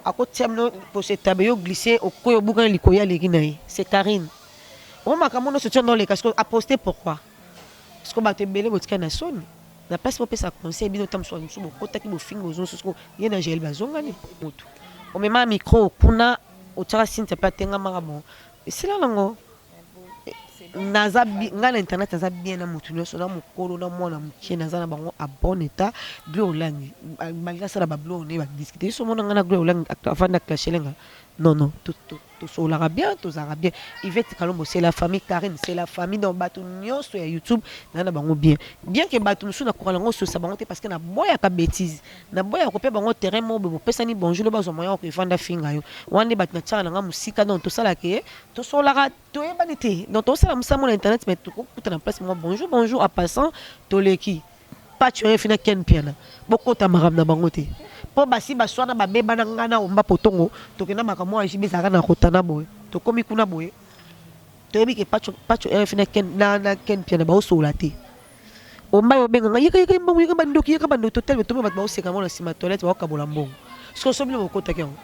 Akotia bino poso etabe yo glisse okoyi obukani likoyi aleki na ye c'est Carine oyo makambo nionso tia noleka sikoyo a poste pourquoi sikoyo batu ebele botikali na soni na place bopesa conseil bino ta mosusu mosusu bokotaki bofingi bozongi sikoyo ye na Jael bazongani mutu omema micro kuna otiaka Cynthia pe atengamaka bon esila nango Naza nga na internet naza bien na mutu nionso na mukolo na mwana mukie naza na bango a bon etat Gloria Olangi malgre asala ba biloko naye ba discute yo esi omona nga na Gloria Olangi avanda a clashele nga non non tosololaka bien tozalaka bien Yvette Kalombo c'est la famille Carine c'est la famille donc batu nionso ya youtube naza na bango bien bien que batu mosusu nakoka nango kososa bango te parce que naboyaka betise naboyaka kopia bango terrain moko boye bopesani bonjour lobi azua moyen ya ko evanda afinga yo wana nde batu natiaka na nga musika donc tosalaka ke Tosololaka toyebani te donc tozosala mosala moko na internet mais tokokutana place moko bonjour bonjour en passant toleki Patsho rfi na Ken Mpiana bokota makambo na bango te po basi baswana babebana nga na Omba Potongo tokenda makambo moko ya JB ezalaka na Rotana boye tokomi kuna boye toyebi ke Patsho Patsho rfi na Ken na, na Ken Mpiana baosolola te Omba yo obenga nga yaka yaka mbongo yaka bandoki yaka bandoki totelemi tomona bato baoseka ngo na nsima toilette baokabola mbongo sikoyo so bino bokotaki yango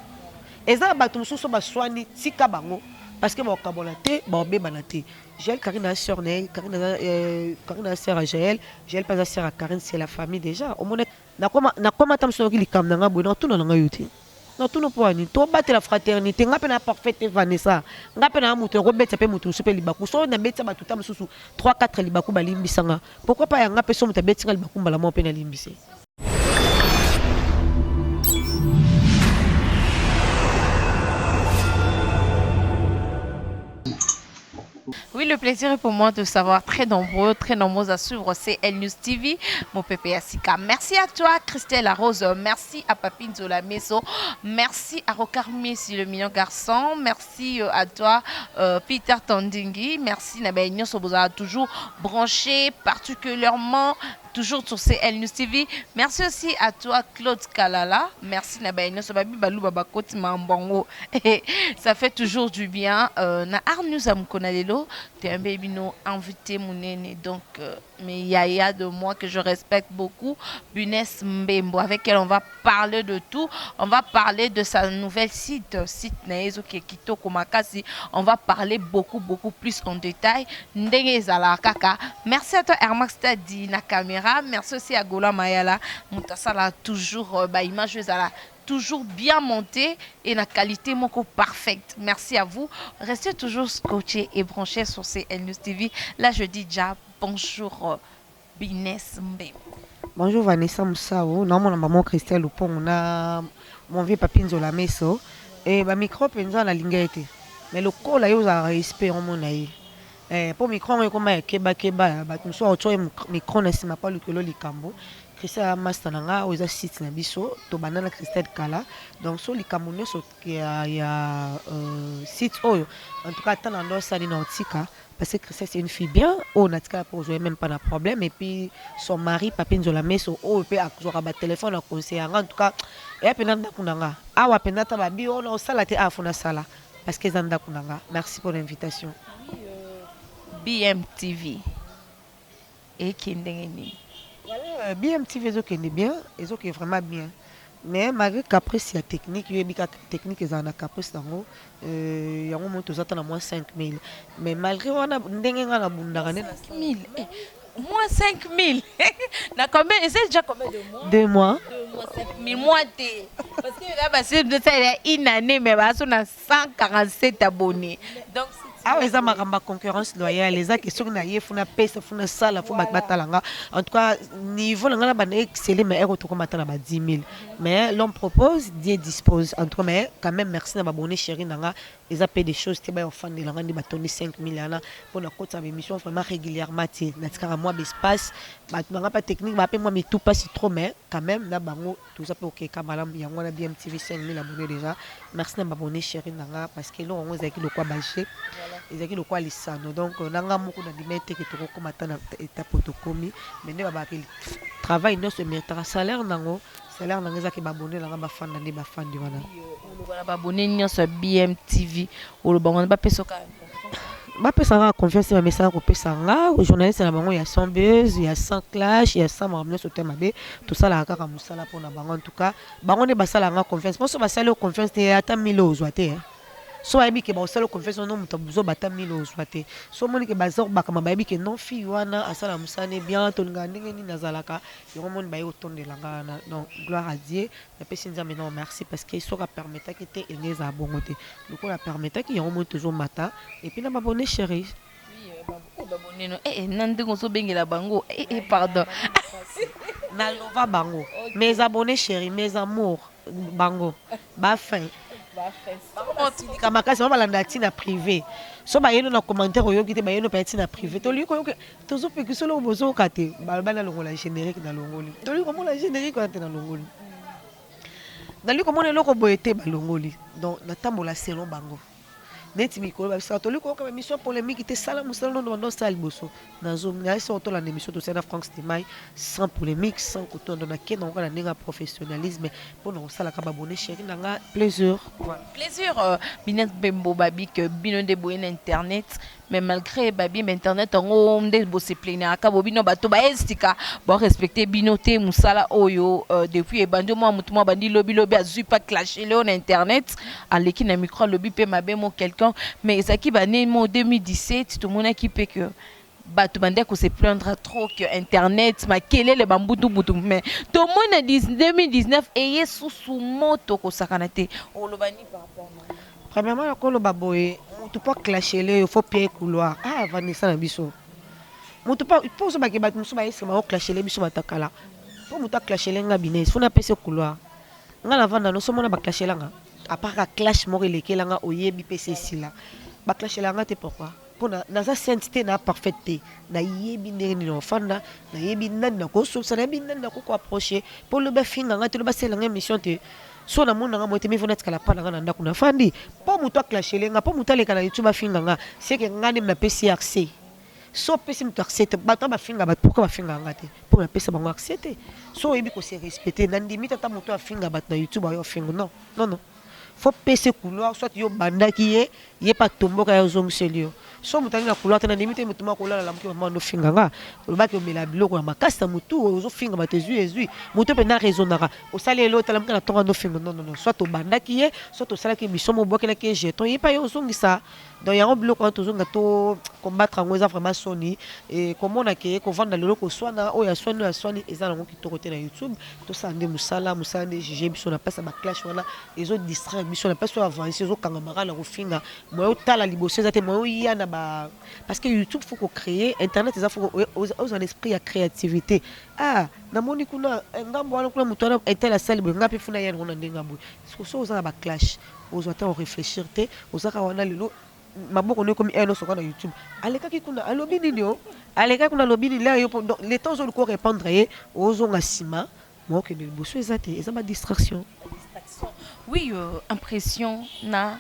eza na bato mosusu baswani tika bango parce que bakokabola te baobebana te Jael Karine aza sœur na ye Karine aza euh, Karine aza sœur ya Jael Jael mpe aza sœur ya Karine c'est la famille déjà omona Nakoma nakoma ata mosusu nayoki likambo na nga boye nakotuna na nga yo te natuna mpo ya nini tobatela fraternité nga mpe na parfait te Vanessa nga mpe na moto nakobetisa mpe moto mosusu mpe libaku so nabetisa bato ta mosusu 3 4 libaku balimbisa nga pourquoi pas ya nga mpe so moto abetisi nga libaku mbala moko mpe nalimbise. Oui, le plaisir est pour moi de savoir très nombreux, très nombreux à suivre CL News TV, mon pépé Asika. Merci à toi, Christelle Arose. Merci à Papine Zola Meso. Merci à Rocard Messi, le mignon garçon. Merci euh, à toi, euh, Peter Tandingui. Merci, Nabe Nyonso toujours branché, particulièrement toujours sur CL News TV. Merci aussi à toi, Claude Kalala. Merci, Nabe Nyonso Babi Baluba Bakoti Mambongo. Ça fait toujours du bien. Euh, na Art News à Mukonalelo, tu es un baby no invité munene. Donc, euh, mes yaya de moi que je respecte beaucoup, Bunes Mbembo, avec elle on va parler de tout. On va parler de sa nouvelle site, site na ye ezoke kitoko makasi. On va parler beaucoup, beaucoup plus en détail. Ndenge ezalaka kaka. Merci à toi Hermax Tadi na caméra. Merci aussi à Gola Mayala. Mutasala toujours euh, ba image ezala toujours bien monté et na qualité moko parfaite. Merci à vous. Restez toujours scotché et branché sur CL News TV. Là, je dis déjà bonjour euh, Bines Mbembo. Bonjour Vanessa Musau, naomona maman Christelle Lupongo na mon vieux Papi Nzola Meso et ba micro penza nalinga ye te mais lokola yo ozalaka respect omona ye eh, po micro yango ekoma ya keba keba bato mosusu bakotia ye micro na nsima po alukelo likambo Christelle aza masta na nga oyo eza site na biso tobanda na Christelle kala donc so likambo nyonso ya, ya euh, site oyo en tout cas ata na ndo asali na otika Parce que Christelle c'est une fille bien oyo natikala mpe kozwa ye meme pas na problème et puis son mari Papi Nzola Meso oyo mpe azwaka ba téléphone a conseille nga en tout cas eya mpenza ndako na nga awa mpenza ata babi oyo naosala te awa fo nasala parce que eza ndako na nga merci pour l'invitation. BMTV Eke ndenge nini? Voilà, BMTV ezokende bien, ezokende vraiment bien. Mais malgré caprice ya technique, yo yebi kaka technique ezala na caprice nango, euh, yango moi toza ta na moins 5000. Mais malgré wana ndenge nga nabundaka nde na 5000 eh, moins 5000 na combien c'est déjà combien de mois? Deux mois. Deux mois 5000 mois te. Parce que là bah c'est une année mais bah on a 147 abonnés. Donc awa eza makambo ya concurrence loyale eza ke soki naye fo napesa fo nasala fo bato batala nga en tout cas niveau na nga na banda excelle mais eko tokoma ata na ba 10 000 mais l'homme propose Dieu dispose en tout cas mais quand même merci na babone chéri na nga eza pe des choses te baya ofandela nga nde batondi 5 000 wana mpo na kotisa baémission vraiment régulièrement te natikaka mwa baespace bato na nga mpa technique bape mwa mitu mpasi trop mais quand même na bango Toza pe okeka malamu yango wana BMTV 5000 abonnes dejà merci na ba abonnes chérie na nga parce que eloko yango ezalaki lokwa ba jeux ezalaki lokwa lisano donc na nga moko na ndima ete ke tokokoma ata na étape oyo tokomi mais nde babaka travail nyonso emeritaka salaire nango salaire nanga eza ke ba abonnes na nga bafanda nde bafandi wana. Oloba na ba abonnes nyonso ya BMTV oloba wana bapesa yo kaka. Bapesa nga confiance, bamesaka kopesa nga journaliste na bango ya sans buzz, ya sans clash, ya sans makambo nyonso te mabe. Tosalaka kaka mosala mpona bango. En tout cas, bango nde basalaka nga confiance. Mpo so basali yo confiance te, ata mille ozwa te. So bayebi ke bakosala yo confiance wana, moto azoba, ata mille ozwa te. So omoni ke baza kobakama, bayebi ke non, fille wana asala mosala ne bien, tolingaka ndenge nini azalaka yango. Omoni, baye kotondela nga wana. Donc gloire à Dieu, napesi Nzambe non merci, parce que soki apermettaki te, enge ezala bongo te. Lokola apermettaki yango, moi tozomata et puis na babone chéri. Baboneno na ndenge ozobengela bango, pardon. Nalova bango, mes abonnés chéri, mes amours, bango bafin basilika makasi. Bango balanda ntina privé. So bayeno na commentaire, oyoki te, bayeno mpe ntina privé. Tolingi koyoka, tozopekisa oloko bozoyoka te. Baloba nalongola générique, nalongoli. Tolingi komona générique wana te, nalongoli. Nalingi komona eloko boye te, balongoli. Donc natambola selon bango. Neti mikolo babisaka, tolingi koyoka baémission polémique te, sala mosala nono bando osala liboso. Nayesi otolanda émission tosala na Frank Stemai, sans polémique, sans kotondo. Nakende yango na ndenge ya professionnalisme mpona kosalaka babone chéri na nga plaisir. Voilà. Plaisir. Bino Mbembo, babi ke bino nde boye na internet, mais malgré babi ba internet yango nde boseplaignaka bo bino bato baesika barespecte bino te. Mosala oyo depuis ebandi, mwa motu mwa bandi lobilobi, azwi pa clashe leo na internet, aleki na micro, alobi mpe mabe mo quelqu'un. Mais ezalaki bane mo 2017, tomonaki mpe ke bato bandaki kose plaindre trop que internet makelele, bambutu-butu. Mais tomoni na 2019 eye susu moto kosakana te. Oloba ni par rapport na? Premièrement, nakoloba boye: motu mpo aclashele yo, faut pie couloir. Ah, Vanessa na biso, motu mpo ozobake bato mosusu bayesema oclashele biso batakala. Mpo motu aclashele nga bines, faut napesa couloir. Nga navanda no, somona baclashelanga, à part ka clash moko elekelanga, oyebi mpe se esila, baclashelanga te. Pourquoi? Mpona naza sainte te, na parfaite te. Nayebi ndenge nini ofanda, nayebi nani nakosolisa, nayebi nani nakoko approche mpo lobi afinganga te, lobi asalelanga émission te. So namoni nanga moye te, mivo natikala pa nanga na ndako nafandi. Mpo moto aclashele nga, mpo moto aleka na YouTube afinga nga, seke nga nde napesi accès. So opesi moto accès te. Bato bafinga bato, pourquoi bafinga nga te? Mpo napesa bango accès te. So oyebi kose respecter, nandimi tata moto afinga bato na YouTube ayo afinga. Non, non, non, faut pese couloir. Soit yo bandaki ye, ye mpe atomboka, ye ozongiseli yo. So moto ali na couloir te, nandimi te. Moto moko kolala, lamuki, mama ofinga nga, olobaki omela biloko ya makasi na motu, ozofinga bato, ezwi ezwi moto mpe na raisonnaka. Osali elo, otalamuki na ntongo, andofinga. Non, non, non. Soit obandaki ye, soit osalaki émission mo obwakelaki ye jeton, ye mpe aye ozongisa. Donc yango biloko wana tozonga to combattre yango. Eza vraiment soni e komona ke kovanda lelo koswana, oyo aswani, oyo aswani, eza nango kitoko te na YouTube. Tosala nde mosala, mosala nde juge biso. Na place ya baclash wana, ezodistraire biso na place oyo avance, ezokangamaka na kofinga. Moye otala liboso eza te, moye oya na ba, parce que YouTube, faut kocréer. Internet eza, faut ozwa na esprit ya créativité. Ah, namoni kuna ngambo wana, kuna moto wana etel asali boye, nga mpe funa ya yango na ndenge ya boye. So oza na baclash, ozwa te oréfléchir te. Ozaka wana lelo, maboko no ekomi nyonso kaka na YouTube. Alekaki kuna, alobi nini? O alekaki kuna, alobi nini? Lea yo, donc le temps ozoluka orépondre ye, ozonga nsima, ma okende liboso eza te. Eza badistraction. Oui, impression na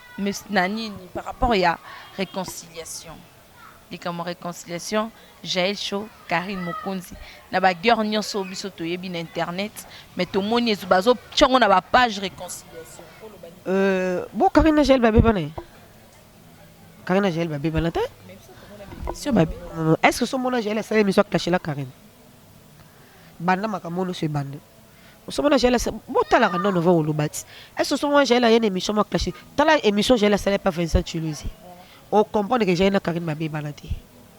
nini par rapport ya réconciliation, likambo réconciliation Jael Show, Karine Mokonzi, na baguerre nyonso biso toyebi na internet, mais tomoni bazotia yango na bapage réconciliation? Bo Karine na Jael babebana ye, Karine na Jael babebana te. Est ce que somona Jael asala émission aclashela Karine? Banda makambo nyonso ebanda, osomona Jael? Botalaka nano va oloba ti. Est ce que osomona Jael aye na émission mo aclashe? Tala émission Jael asala pa Vincent Chilozi, ocomprendre que Jael na Karine babebana te.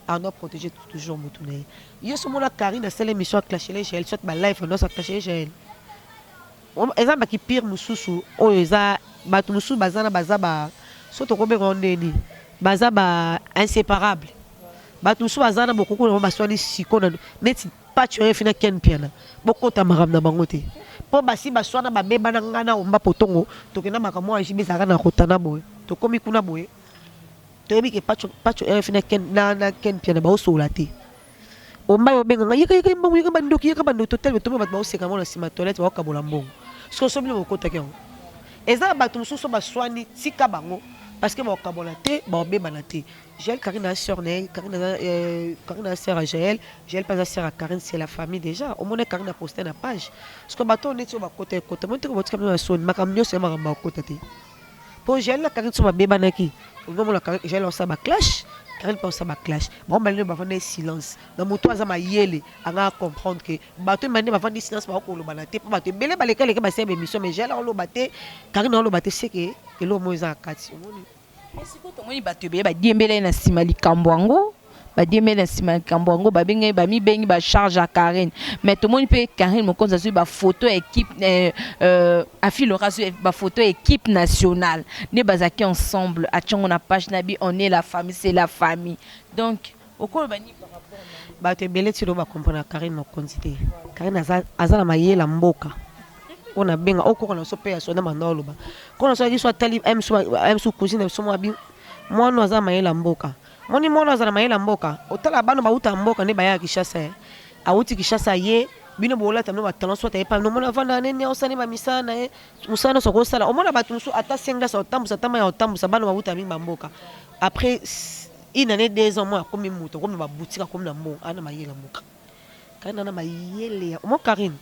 Ano protéger toujours motu na ye. Ye somona Karine asala émission aclashele Jael, soit balive nyonso aclashele Jael? Eza baki pire mosusu oyo eza bato mosusu baza na baza ba, so tokobenga ngo ndeni, baza ba inséparable. Bato mosusu baza na bokoko na bango, baswani siko na neti Pacho ye fina Ken Piana, bokota makambo na bango te, mpo basi baswana, babebana. Ngai na omba potongo, tokenda makambo oyo ajibe ezalaka na kotana boye, tokomi kuna boye, toyebi ke Pacho, Pacho RF na Ken, na Ken Piana baosola te. Omba yo obenganga, yeka, yeka mbongo, yeka bandoki, yeka bandoki, toteleme, tomo bato baoseka ngo na nsima toilette, baokabola mbongo. Soki so bino bokotaki yango, eza na bato mosusu baswani, tika bango, parce que baokabola te, baobebana te. Jael, Karine aza sœur na ye. Karine aza Karine aza sœur ya Jael, Jael mpe aza sœur ya Karine. C'est la famille déjà. Omoni Karine aposte na page, parce que bato oyo neti oyo bakota ekota moni teke, botika bino na soni. Makambo nyonso ya makambo bakota te, mpo Jael na Karine so babebanaki, ozomona Jael osala baclash. Karine mpe osala baclash. Bango mibale nde bavanda silence na moto aza mayele anga comprendre que bato mibale nde bavandi silence, bakokolobana te, mpo bato ebele balekaleka basala baémission, mais Jael aoloba te, Karine aoloba te, seke eloko moko eza na kati, omoni. Sikoyo tomoni bato ebele badiembela ye na nsima likambo yango, badiembeli na nsima likambo yango, babengi, bamibengi bacharge ya Karine. Mais tomoni mpe Karine Mokonzi azwi bafoto ya équipe, Afilora azwi bafoto ya équipe nationale nde bazalaki ensemble, atiango na page na bi: "On est la famille, c'est la famille." Donc okoloba nini par rapport? Bato ebele ti lelo bacomprendre Karine Mokonzi te. Karine aza na mayele ya mboka oyo nabenga oyo koko na biso mpe ya sona banda oloba koko na biso ayaki so atali msu cousine na biso mwa bi mwana aza mayele ya mboka. Moni mwana aza na mayele ya mboka, otala bana bauta mboka nde baya Kishasa, awuti Kishasa ye bino bolata bino batalon so ataye pa nomona avanda neni aosala bamisala na ye, mosala nyonso akosala. Omona bato mosusu ata sengasi aotambusa, ata mai aotambusa, bana bauta mingi bamboka. Après une année, 2 ans, moi akomi moto, akomi na baboutique, akomi na mbongo, ana mayele ya mboka. Karine ana mayele ya omo. Karine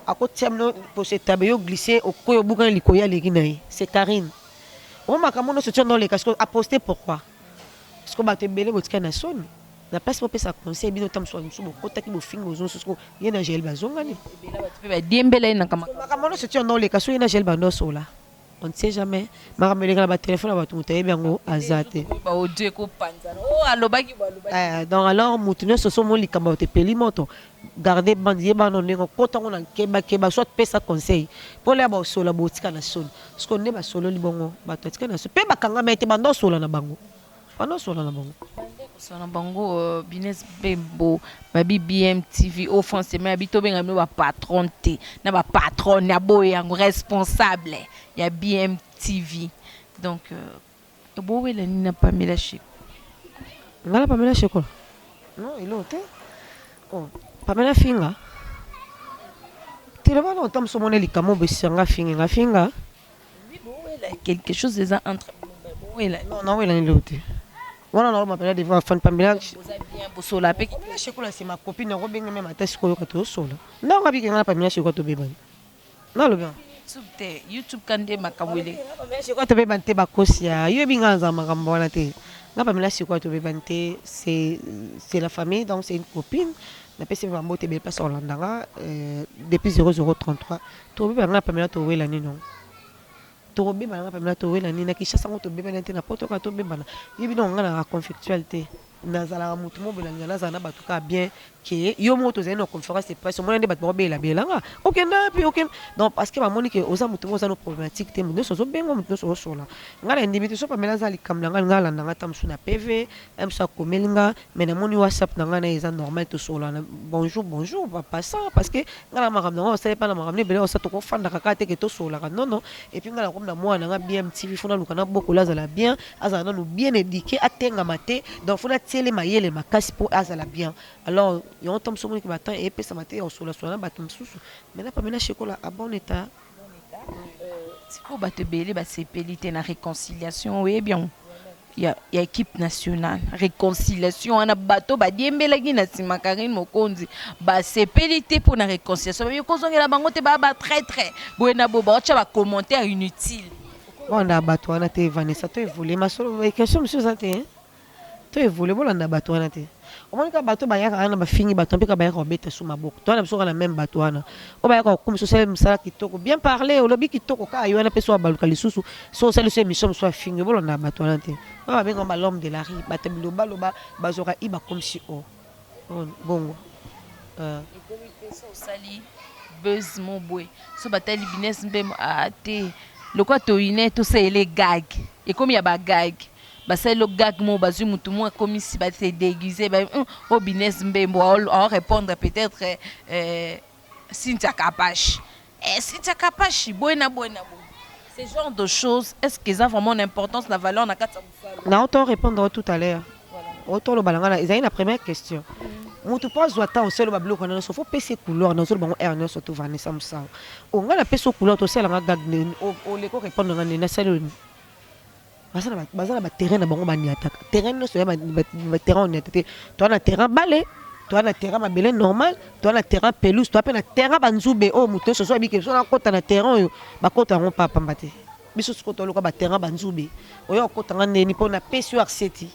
akotia bino poso etabe, yo glisse, okoyi, obukani likoyi, aleki na ye. C'est Karine. Omo makambo nyonso tia ndoleka siko aposte pourquoi? Parce que bato ebele botikali na soni na place bopesa conseil. Bino ta mosusu mosusu bokotaki bofingi bozonso, siko ye na Jael bazongani. Bato mpe badiembela ye na makambo nyonso tia ndoleka so ye na Jael bandosola. On ne sait jamais, makambo eleka na batelefone ya bato, moto ayebi yango aza te. Baaudio ekopanzana o alobaki. Donc alors moto nyonso so omoni likambo bato epeli moto, garde bandi ye bana ndenge okotango na kebakeba, soit pesa conseil mpo leya basola botika na soni. Parce que nde basololi bongo, bato batika na soni mpe bakangama ete banda osola na bango, banda osola na bango. Kosala na bango. Bines Bembo babi BMTV au forcément yabi tobenga bino bapatron te na bapatron ya boye yango responsable ya BMTV. Donc ebowela nini na Pamela Sheko? Nga na Pamela Shekola? Non, eloko te. Oh, Pamela finga te, loba na ota moso omona likambo besanga fingi nga finga. Bowela quelque chose eza entre bowela. Non, nawela eloko te wana, naoloba mpena devant afani Pamela. Boza bien, bosola mpe. Pamela Shekola, c'est ma copine, nakobenga même ata sikoyo oyoka tozosola. Ndako abike nga na Pamela Shekola tobebani, nalobi. YouTube te, YouTube ka nde makambo ele. Pamela Shekola tobebani te, bakosi ya yo yebi nga naza makambo wana te. Nga Pamela Shekola tobebani te, c'est la famille, donc c'est une copine. Napesi mpe bambote ebele place olanda nga depuis 0033. Tobebana nga na Pamela, towela nini yango? Tokobebana nga Pamela, towela nini? Na Kinshasa ngo tobebana te, na poto kaka tobebana. Yebi nongo nga naka conflictuel te, nazalaka motu moko boye, nalinga nazala na bato kaka bien ke yo moko. Tozali na conférence de presse, omona nde bato bakobelabelanga okenda mpe okenda, donc parce que bamoni ke oza motu moko oza no problématique te, motu nyonso ozobenga, motu nyonso ozosola. Ngai na ndimi te so Pamela aza likambo na ngai, ngai alanda nga ata mosu na PV mosu akomeli nga, mais namoni WhatsApp na ngai na ye eza normal, tosola na bonjour bonjour passant, parce que ngai na makambo nango osali mpa na makambo ebele osa tokofandaka kaka te ke tosolaka, non non. Et puis ngai nakomi na mwana na nga BMTV, faut naluka nabokola, azala bien, azala nanu bien éduqué, atengama te. Donc faut natiele mayele makasi mpo azala bien. Alors yango ntango mosu omoniki batemps eyepesama te ya kosolasola na bato mosusu, mais na Pamela Shekola a bon état. Sikoyo bato ebele basepeli te na réconciliation, oyebi yango ya équipe nationale. Réconciliation wana, bato badiembelaki na nsima Karine Mokonzi basepeli te mpo na réconciliation, babi kozongela bango te, baya batraître boye na boye, baotya bacommentaire inutile. Bolanda bato wana te, Vanessa. To évolue masolo, question mosusu eza te. To évolue, bolanda bato wana te. Omoni kaka bato bayaka wana bafingi bato mpe kaka bayaka kobeta su maboko. To wana biso kaka na même bato wana oyo bayaka kokumisa: osali mosala kitoko, bien parler, olobi kitoko. Kaka yo wana mpe so abaluka lisusu so osali so émission mosusu, afingi. Bolanda bato wana te, oyo babengaka ba l'homme de la rue, bato bilobaloba bazwaka i bakomisi o bongo. Ekomi mpe so osali buzz mo boye, so batali Bines mpe te lokwa toyine tosalele gag, ekomi ya bagag, basali lo gag mo, bazwi mutu mo akomisi base déguisé oyo Bines Mbembo aorépondre peut-être Cynthia Kapache, Cynthia Kapache boye na boye na boye. Ce genre de choses, est-ce que eza vraiment na importance, na valeur na kati ya mosala? Na auto répondre tout à l'heure, otoloba na ngai ezali na première question. Motu mpo azwa temps osala biloko wana nyonso, faut pesa couleur. Nazoloba ngo aire nyonso to Vanessa Mosao o ngai napesi o couleur, tosalanga gag, oleko répondre nga nde nasali oni. Baza na baterrain na bango, baniataka terrain nyonso ya baterrain oniata te. Toza na terrain bale, toza na terrain mabele normal, toza na terrain pelouse, toza mpe na terrain banzube oyo moto nyonso so abiki so nakota na terrain oyo bakota yango mpa pamba te. Biso sikoyo toluka baterrain banzube oyo okotanga ndeni mpo napesi yo arseti.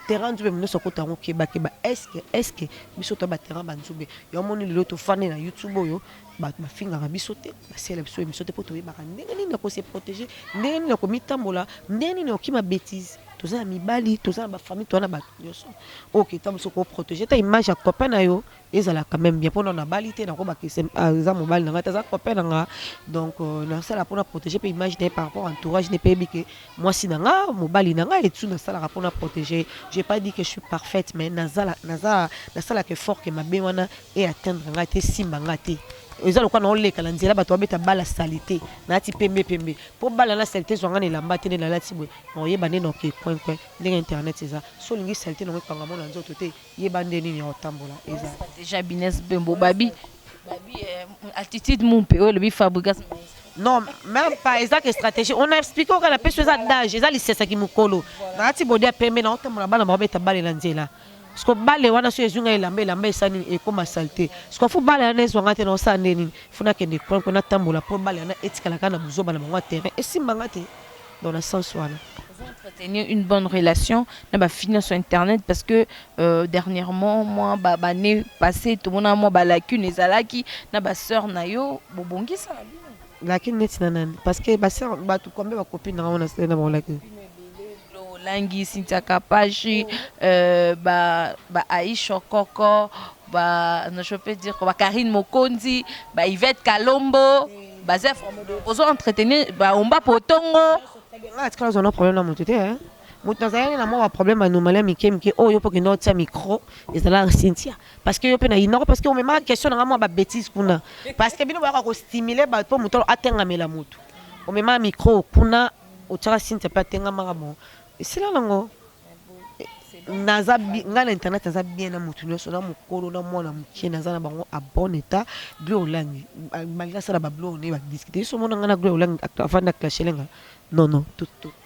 Terrain nzube nyonso akota yango kebakeba. Est-ce que biso to baterrain banzube yo omoni lelo tofandi na YouTube oyo, bato bafingaka biso te, basala biso émission te, mpo toyebaka ndenge nini ya kose protéger, ndenge nini ya komitambola, ndenge nini ya kokima bétise. Toza na mibali, toza na bafamille, toza na bato nyonso. Oyo keta mosu koprotéger ta image ya copain na yo ezala quand même bien. Mpona nabali te, nakobakisa eza mobali na ngai te, aza copain na nga. Donc nasala mpona protéger mpe image na ye par rapport entourage ne mpe yebi ke mwasi na nga, mobali na ngai etu. Nasalaka mpona protéger. J'ai pas dit que je suis parfaite, mais nasalaka effort ke mabe wana e atteindre ngai te, esimba nga te. Eza lokola naoleka na nzela, bato babeta bala saleté, nalati pembe pembe mpo bala na saleté ezwanga na elamba te. Nde nalati boye, naoyeba nde naoke coin coin. Ndenge internet eza, so olingi saleté nango ekanga mo na nzoto te, yeba nde nini ya kotambola eza. Déjà Bines Bembo babi babi attitude mumpe oyo elobi Fabrigas. Non, même pas. Eza ke stratégie on a expliqué oka na peso, eza dage, eza lisesaki mokolo nalati bodi ya pembe, naotambola, bana baobeta bale na nzela. Parce que bale wana so ezwi ngai elamba, elamba esani, ekóma saleté. Parce que faut bale wana ezwanga te, naosala nde nini? Faut nakende coin mpo natambola, mpo bale wana etikalaka na buzoba na bango ya terrain, esimbanga te. Donc na sens wana. Entretenir une bonne relation na bafille sur internet, parce que dernièrement, moi, ba année passée, tout le monde, moi, ba lacune ezalaki na ba sœur na yo, bobongisa na bino. Lacune neti na nani? Parce que basœur, bato combien bacopine na nga na bango lacune? Olangi, Cynthia Kapashi, ba Aisha Koko, ba non, je peux dire ba Karine Mokonzi, ba Yvette Kalombo, baza ozo entretenir ba Omba Potongo. Nga atikala ozwa na problème na moto te. Moto nazalaki na mwa baproblème anomale ya mike mike oyo mpo kende otia micro ezalaka Cynthia, parce que yo mpe na yinako, parce que omemaka question na nga mwa babêtise kuna, parce que bino boyaka kostimule bato mpo moto atengamela motu. Omemaka micro kuna, otiaka Cynthia mpe atengamaka. Bon, esila nango. Naza ngai na internet, naza bien na motu nyonso, na mokolo na mwana mokie, naza na bango a bon état. Glo Olangi, malgré asala bablo ne badiscute so, omona ngai na Glo Olangi afandi aclasher nga? Non, non,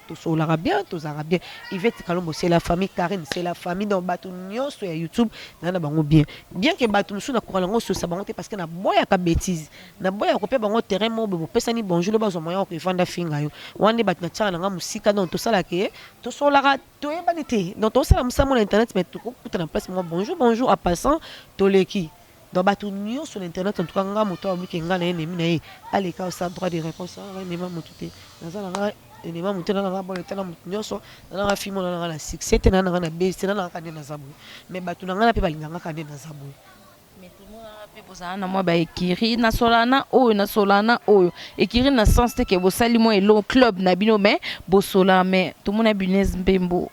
tosololaka bien, tozalaka bien. Yvette Kalombo, c'est la famille. Karine, c'est la famille. Donc bato nyonso ya YouTube, naza na bango bien, bien que bato mosusu nakoka nango sosa bango te, parce que naboyaka bétise, naboyaka kopia bango terrain moko boye. Bopesani bonjour, bazwa moyen ya koevanda finga yo wana nde bato natiaka na nga mosika. Donc tosalaka ye, tosololaka, toyebani te. Donc tosala mosala mo na internet, mais tokokuta na place moko, bonjour bonjour, en passant toleki. Donc bato nyonso na internet, en tout cas nga, moto abuki nga na ennemi na ye, aleka osala droit de réponse. Nga ennemi motu te, naza na nga ennemi motu te. Na nga bon eta na motu nyonso, na nga fimo, na nga na succès te, na nga na base te, na nga kaka nde naza boye. Mais bato na nga na mpe balinganga kaka nde naza boye. Mpe bozala na mwa baekiri, nasola na oyo, nasola na oyo, ekiri na sens te ke bosali mwa elo club na bino, mais bosola. Mais tomona Bunez Mbembo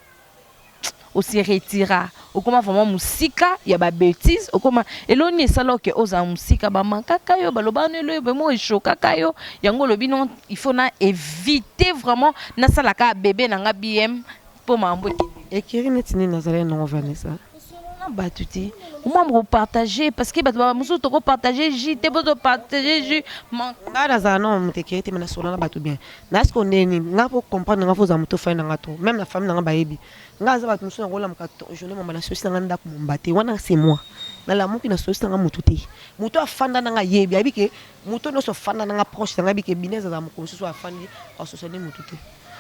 ose retira, okoma vraiment mosika ya babêtise. Okoma eloni esala oke ozala mosika, bamakaka yo, baloba no elo vraiment eshokaka yo. Yango olobi non, il faut na éviter vraiment, nasalaka bebe na nga bm mpo makambo ekende. Ekiri neti nini nazalaki nango, Vanessa? Na bato te, omwa kopartage, parce que bato mosusu tokopartage jus te, mpo topartage jus. Ngai nazala na moto ekei te, me nasola na bato bien. Nasiko ndeni nga po comprendre nga, fo ozala moto ofai na nga to même na famille na nga bayebi nga aza bato mosusu. Nakolamuka journée momba, nasosi na nga ndako momba te. Wana c'est moi. Nalamuki, nasosi na nga motu te. Moto afanda na nga ayebi, ayebi ke moto nyonso afanda na nga proche na nga ayebi ke Binez azala mokolo mosusu afandi asosani motu te.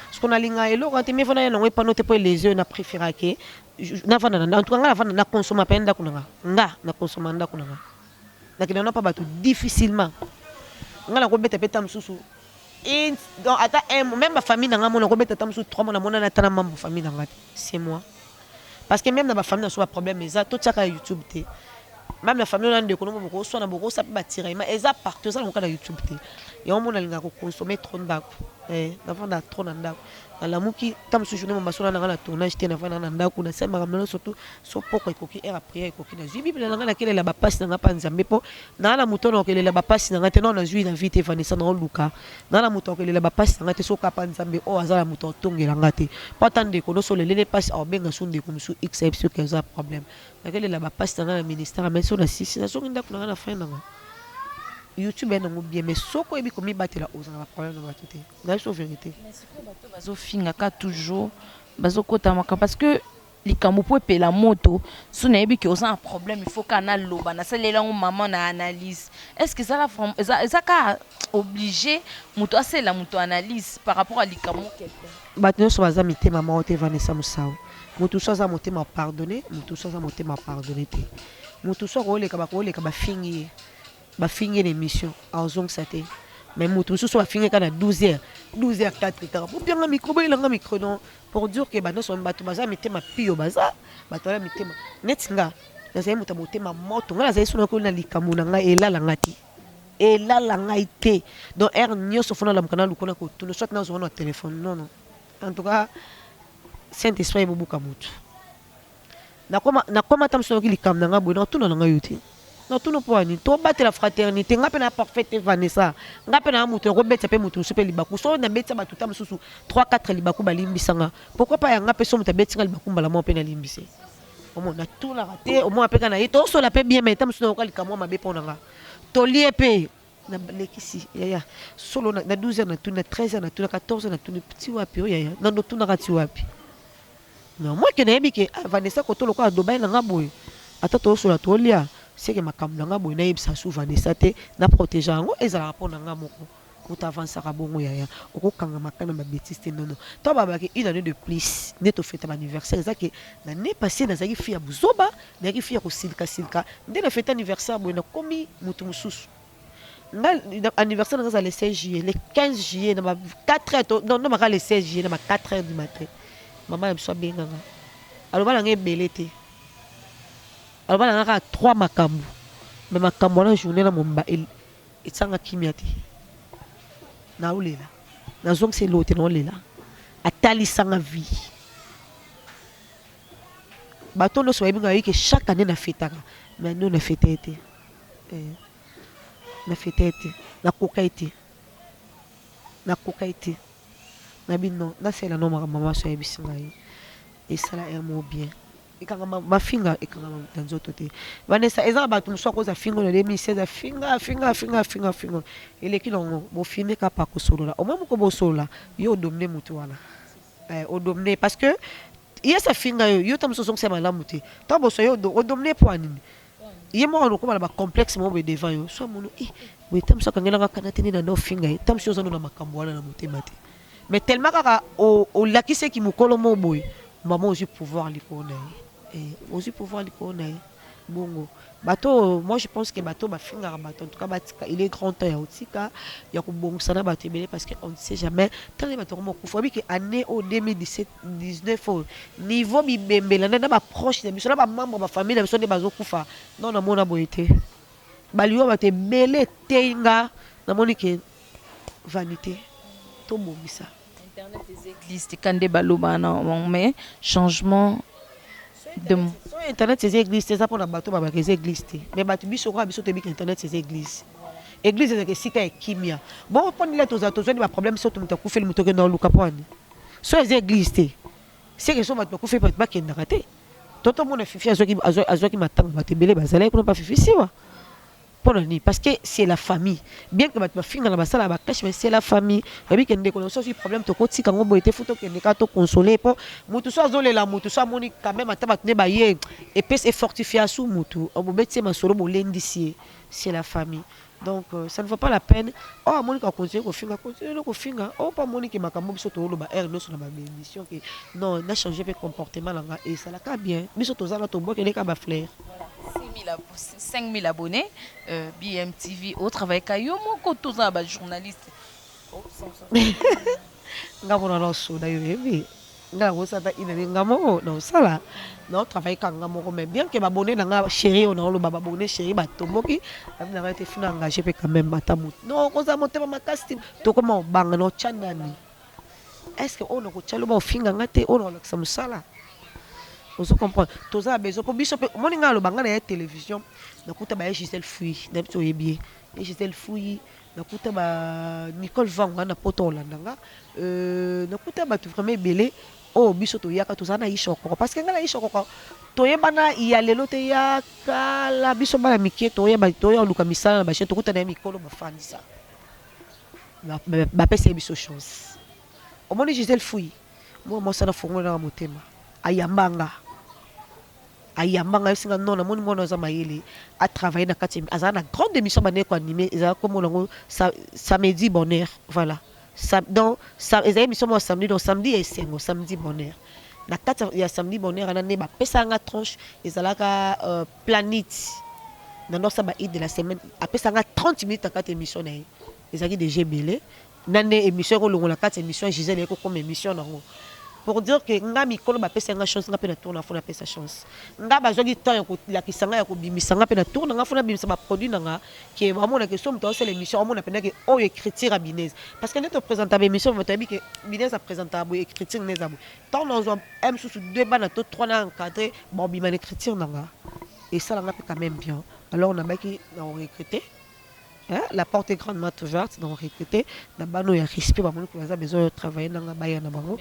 Parce que nalinga eloko te, mieux na yango epano te mpo elezi oyo. Na préféra ke navanda na, en tout cas nga navanda, na consomma mpe ndako na nga. Nga na consomma ndako na nga, nakenda na mpa bato difficilement. Nga nakobeta mpe ta mosusu, donc ata un même bafamille na nga mona kobeta ata mosusu 3 mois, namonana ata na membre famille na nga te. C'est moi, parce que même na bafamille na so baproblème eza, totiaka ya YouTube te. Même na famille wana, ndeko nomo bokoswana, bokosa mpe batiraillement eza partout, eza nango na YouTube te. Yango mona alingaka koconsommer trop ndako, navanda trop na ndako. Nalamuki ta mosusu journée momba, sona nanga na tournage te, navanda na ndako, nasali makambo nyonso. Surtout so poko ekoki, heure ya prière ekoki, nazwi Bible na ngai, nakelela bapasi na ngai mpa Nzambe, mpo naa na moto na kokelela bapasi na ngai te. Nao nazwi na vie te, Vanessa, naoluka naa na moto akokelela bapasi na ngai te. Soki apa Nzambe oyo aza na moto atongela ngai te, mpo ata ndeko nyonso olelele mpasi, aobenga so ndeko mosusu x, ayebi soki eza problème. Nakelela bapasi na ngai na ministère, mais so nasisi, nazongi ndako na ngai na fin na ngai. YouTube ya nango bien, mais soki oyebi komibatela, ozala na baproblème na bato te. Nayebi so vérité. Bato bazofingaka toujours, bazokota makambo parce que Likambo po epela moto soki nayebi ke oza na problème il faut kaka naloba nasalela yango maman na analyse est ce que ezala vraiment eza eza kaka oblige mutu asalela mutu analyse par rapport ya likambo moko quelconque? Bato nionso baza mitema moko te Vanessa Musau mutu mosusu aza motema pardonne mutu mosusu aza motema pardonne te mutu mosusu akoleka bakoleka bafingi ye Bafingi ye na emission azongisa te mais mutu mususu bafingi ye kaka na 12 heures 12 heures 4 kaka bobianga micro boyela nga micro donc pour dire que ba nionso batu baza mitema pio baza batu baza mitema neti nga nazali moto ya motema moto nga nazali soki nakoli na likambo na ngai elala nga te elala ngai te donc heure nionso fo nalamuka naluka na kotuna soit nazwa na telephone non non en tout cas saint esprit ebobuka mutu. Nakoma nakoma ata mosusu nayoki likambo na ngai boye nakotuna na ngai yo te natuna mpo ya nini tobatela fraternité ngai mpe na parfait te Vanessa ngai mpe na moto nakobetisa mpe moto mosusu mpe libaku soki nabetisa bato ta mosusu 3 4 libaku balimbisa nga pourquoi pas ya ngai mpe so moto abetisi ngai libaku mbala moko mpe nalimbise omona natunaka te omona mpe kaka na ye tosola mpe bien mais ta mosusu nayoka likambo mabe mpo na nga tolie mpe nalekisi yaya solo na 12 heures natuni na 13 heures natuni na 14 heures natuni ti wapi oyo yaya nando tunaka ti wapi Non moi ke nayebi ke ah Vanessa koto lokola adoba ye na nga boye ata tozosola tolia seke makambo na nga boye nayebisa su Vanessa te na proteger yango ezalaka mpo na nga moko moto avansaka bongo yaya okokangama kaka na ba betise te non non tango balobaka ke une annee de plus nde tofeta ba anniversaire eza ke na annee passe nazalaki fille ya buzoba nazalaki fille ya kosilika silika nde na fete anniversaire boye nakomi mutu mosusu nga anniversaire na nga eza le 16 juillet le 15 juillet na ba 4 heures to non non baka le 16 juillet na ba 4 heures du matin mama na biso abenga nga aloba na nga ebele te aloba na nga kaka 3 makambo mais makambo wana journée na mobimba etianga kimia te naolela nazongisa eloko te naolela atalisanga vie bato nyonso bayebi nga bayebi ke chaque année na fetaka mais année oyo na feta ye te eh. Na feta ye te nakoka ye te nakoka ye te nabi non nasalela nao makambo mama so ayebisi ngai esala heure moko bien ekangama mafinga ekangama na nzoto te Vanessa eza na bato mosusu akoza fingo na 2016 afinga afinga afinga afinga afinga eleki nango bofine kapa kosolola omoi moko bosolola yo odomine motu wana eh, odomine parce que ye afinga yo yo ta mosusu ozongisa malamu te ntango boso yo odomine mpo ya nini Ye moko akokoma na ba complexe moko boye devant yo soit mono eh boye ta mosusu akangela nga kanda te nde na ofinga ye ta mosusu oza no na makambo wana na motema te mais tellement kaka olakisi ye kimokolo moko boye mama ozwi pouvoir likolo na ye eh, ozwi pouvoir likolo na ye bongo bato oyo moi je pense que bato bafingaka bato en tout cas batika il est grand temps ya kotika ya kobongisa na bato ebele parce que on ne sait jamais ntango bato yango mokufa oyebi ke année oyo 2017 19 oyo niveau bibembela nde na ba proche na biso na ba membre ba famille na biso nde bazokufa non namona boye te baliwa bato ebele eteyi nga namoni ke vanité tobongisa. Internet eza eglise te ka nde baloba na mais changement de so internet eza eglise te eza mpona bato babaka eza eglise te mais bato biso kaka biso toyebi ke internet eza eglise eglise ezalaka esika ya kimia bongo mpo nini tozala tozwani baproblème soki moto akufeli moto okenda oluka mpo ani so eza eglise te seke so bato bakufi bato bakendaka te to tomona fifi azwaki azwaki matanga bato ebele bazalaki kuna pa fifi siwa mpo na nini parce que c'est la famille bien que bato bafingana basala baclash mais c'est la famille oyebi ke ndeko na biso azwi problème tokotika yango boye te fu tokende kaka toconsole mpo motu so azolela motu so amoni quand même ata bato nde baye epesi efortifie asu motu bobeti ye masolo bolendisi ye c'est la famille Donc ça ne vaut pas la peine oyo amoni ka continuer kofinga continuer no kofinga oyo mpe amoni ke makambo biso toloba heure nyonso na ba émission ke non na changer mpe comportement na nga esalaka bien biso toza na tobwakele ka ba fleur 5000 abonnés euh, BMTV au travail ka yo moko toza ba journaliste nga mona na soda yo yebi Nga nakosala ata une annee nga moko nakosala nao travailler kaka nga moko mais bien que ba abonnes na nga cherie oyo naoloba ba abonnes cherie batomboki abi na nga te faut na engage pe quand même ata mutu non okozala motema makasi te tokoma obanga na otya nani est ce que oyo nakotya loba ofinga nga te oyo nakolakisa mosala ozo comprendre toza na besoin po biso pe omoni nga aloba nga na ya télévision nakuta ba ye Gisèle Fuyi na biso oyebi ye ye Gisèle Fuyi Nakuta ba Nicole Vangu wana poto olanda nga euh, nakuta bato vraiment ebele oyo biso toyaka tozala na Isha Okoko parce que nga na Isha Okoko toyebana ya lelo te ya kala biso bana mike toyeba toya oluka misala na bachaine tokutana ya mikolo bafandisa bapesa ye biso chance omoni Gisèle Fuyi mwa mwasi wana fongola nanga motema ayamba nga. Ayamba ngai, ayosinga non, namoni mwana aza mayele, atravaille na kati, azala na grande émission bandeki koanime, ezala komona yango Samedi Bonheur. Voilà, donc ezali émission moko samedi, donc samedi ya esengo, Samedi Bonheur. Na kati ya Samedi Bonheur wana nde bapesaka nga tranche, ezalaka planite na ndosala ba hit de la semaine. Apesaka nga 30 minutes na kati émission na ye, ezalaki déjà ebele. Na nde émission ekolongola kati émission ya Gisele, ekokoma émission nango. Pour dire que nga mikolo bapesa nga chance, nga mpe na tour na fo napesa chance. Nga bazwaki temps ya kolakisa nga, ya kobimisa nga mpe na tour na nga, fo nabimisa baproduit na nga ke bamonake. So moto aosala émission, amona mpenza ke oyo écriture ya Binese, parce que nde toprésenta baémission, bato ayebi ke Binese aprésentaka boye, écriture nde eza boye. Ntango nazwa m susu deux bana to trois na encadré, baobima na écriture na nga, esalanga mpe quand même bien. Alors nabaki na korecruter, hein, la porte est grandement ouverte. Donc recruter na bano ya respect, bamoni ko baza besoin ya travailler nanga, baya na bango.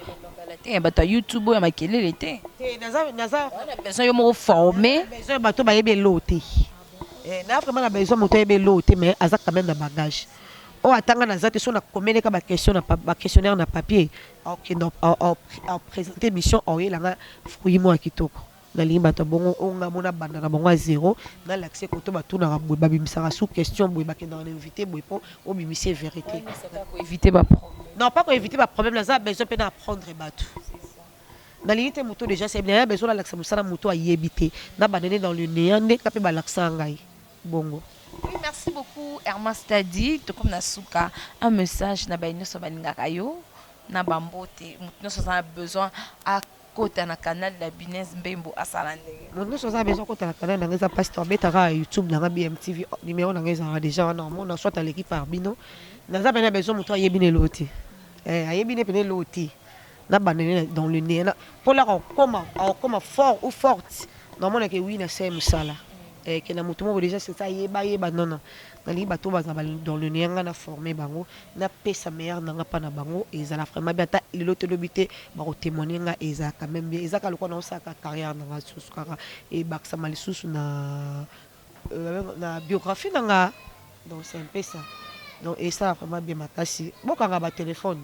Te, ya bato ya YouTube oyo ya makelele te. Te, naza besoin yo moko formé. Besoin bato bayebi elo te. Na vraiment na besoin moto ayebi elo te, mais aza quand même na bagage oyo atanga. Naza te so nakomeleka baquestion na baquestionnaire na papier, akokende aprésente mission, aoyelanga fruit moko ya kitoko. Nalingi bato ya bongo oyo nga mona banda na bango ya zéro, nalakise koto batunaka boye, babimisaka sous question boye, bakendaka na invité boye mpo obimise vérité. Koéviter baproblème. Non, pas koéviter baproblème, naza besoin mpe na apprendre bato. Nalingi te moto déjà sayebi, naya besoin nalakisa mosala moto ayebi te, na bandene dans le néant nde ka mpe balakisaka ngai bongo. Oui, merci beaucoup, Hermas Tadi. Tokomi na suka. Un message na baye nyonso balingaka yo na bambote. Moto nyonso aza na besoin akota na canal ya Binese Mbembo, asala ndenge? Moto nyonso aza besoin akota na canal nanga, eza mpasi to abetaka ya YouTube nanga BMTV, numéro nanga ezalaka déjà wana, omona soit aleki par bino. Naza pene besoin moto ayebi na elo te, ayebi ne pene elo te, na bandene dans le néant mpo laka akokoma fort ou forte. Naomonake wi, na se mosala ke na moto moko déjà c'est ayeba ayeba. Non, non, nalingi bato bazala dans le néant, nga na forme bango, napesa meilleur nanga mpa na bango. Ezala vraiment bien, ata lelo tolobi te, bakotémoigne nga, ezala quand même bien. Eza kaka lokola naosalaka carrière nanga lisusu, kaka ebakisama lisusu na biographie nanga. Donc c'est un peu ça. Donc esala vraiment bien makasi, bokanga batelefone,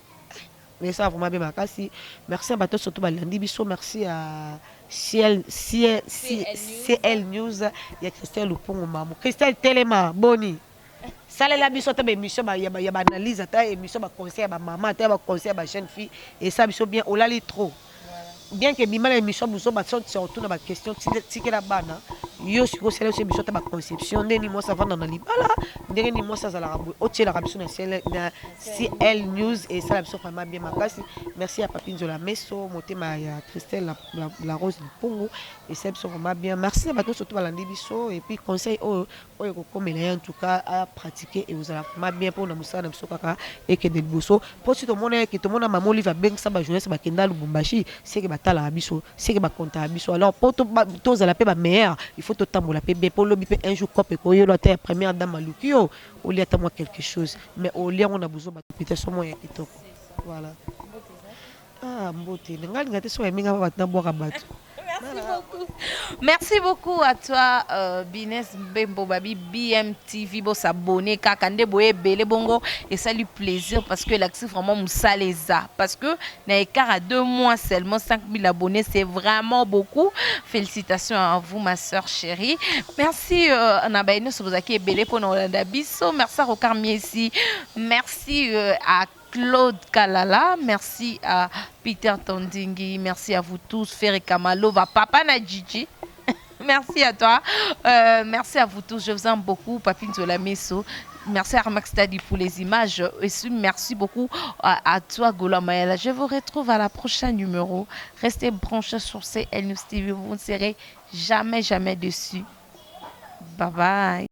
mais esala vraiment bien makasi. Merci à bato surtout balandi biso. Merci à CL, CL News ya Christelle Lupungu. Mamu Christelle, telema boni, salela biso ata baémission ya baanalyse, ata émission baconseil ya bamama, ata ya baconseil ya bajeune fille, esala biso bien. Olali trop bien ke bima na émission mosusu, surtout na baquestion tikela bana yo. Sikoyo osala biso émission ata baconception, ndenge nini mwasi avanda na libala, ndenge nini mwasi azalaka boye, otielaka biso na CL News, esala biso vraiment bien makasi. Merci ya Papi Nzola Meso, motema ya Christelle la Rose Lupungu, esala biso vraiment bien. Merci na bato nyonso to balandi biso. Et puis conseil oyo ekokomela ye, en tout cas apratiquer, ekozala vraiment bien mpona mosala na biso kaka ekende liboso. Mpo si tomona eke tomona mama Olive abengisa bajournaliste bakenda Lubumbashi, seke batalaka biso, seke bakontaka biso. Alors mpo tozala mpe bameilleur, il faut totambola mpe bien, mpo lobi mpe un jour cope ekoyelo, ata ya première dame aluki yo, olia ata mwa quelque chose, mais olia yango na buzo bapitation moko ya kitoko. Voilà. Ah, mbote nga linga te so bayeminga bato nabwaka bato. Merci beaucoup. Merci beaucoup à toi, Bines Mbembo Babi BMTV. Bo s'abonner kaka nde boye belé bongo et ça lui plaisir parce que l'accès vraiment mosala eza. Parce que na écart à 2 mois seulement, 5000 abonnés, c'est vraiment beaucoup. Félicitations à vous, ma soeur chérie. Merci na baye nyonso bozaki ebele pour na biso. Merci à Rocard Miesi. Merci à Claude Kalala, merci à Peter Tondingi, merci à vous tous, Ferre Kamalova, Papa na Gigi. Merci à toi. Merci à vous tous. Je vous aime beaucoup. Papi Nzola Meso. Merci à Armax Stadi pour les images. Et merci beaucoup à toi, Gola Mayala. Je vous retrouve à la prochaine numéro. Restez branchés sur CL News TV. Vous ne serez jamais, jamais déçus. Bye bye.